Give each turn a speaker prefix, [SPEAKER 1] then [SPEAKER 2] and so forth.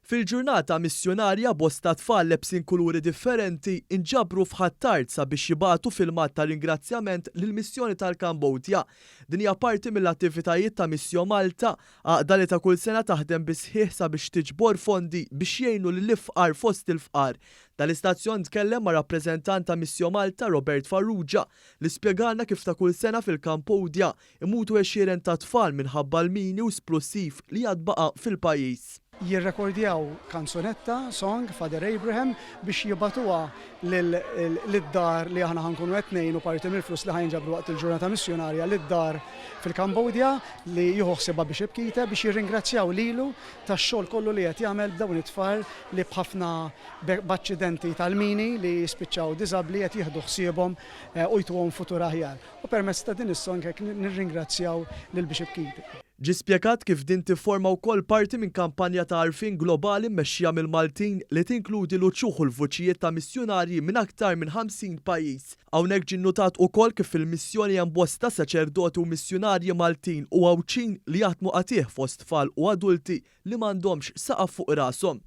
[SPEAKER 1] Fil-ġurnata missjunarja bosta tfal lebsin kuluri differenti inġabru f'Ħ'Attard sabiex jibagħtu filmat ta' ringrazzjament lill-missjoni tal-Kambodja. Din hija parti mill-attivitajiet ta' Missio Malta, għaqda li ta' kull sena taħdem bis-sħiħ sabiex tiġbor fondi biex jgħinu lill-ifqar fost il-fqar. Dan l-istazzjon tkellem ma' rappreżentant ta' Missio Malta Robert Farrugia li spjegalna kif ta' kull sena fil-Kambodja imutu għexieren ta' tfal minħabba l-mini u splussiv li għad baqa' fil-pajjiż.
[SPEAKER 2] Jirrekordjaw kanzunetta, song, Father Abraham, biex jibagħtuha lid-dar li aħna ħa nkunu qed ngħinu parti mill-flus li ħa jinġabru waqt il-ġurnata missjunarja lid-dar fil-Kambodja li jieħu ħsiebha Bishop Kite biex jirringrazzjaw lilu tax-xogħol kollu li qed jagħmel b'dawn it-tfal li b'ħafna b'aċċidenti tal-mini li jispiċċaw diżabbli qed jieħdu ħsiebhom u jtuhom futur aħjar. U permezz ta' din is-song hekk nirringrazzjaw lil Bishop Kite.
[SPEAKER 1] Ġie spjegat kif din tifforma wkoll parti minn kampanja ta' għarfien globali mmexxija mill-Maltin li tinkludi l-uċuħ u l-vuċijiet ta' missjunarji minn aktar minn 50 pajjiż. Hawnhekk ġie nnutat ukoll kif fil-missjoni hemm bosta saċerdoti u missjunarji Maltin u Għawdxin li jaħdmu qatigħ fost tfal u adulti li m'għandhomx saqaf fuq rashom.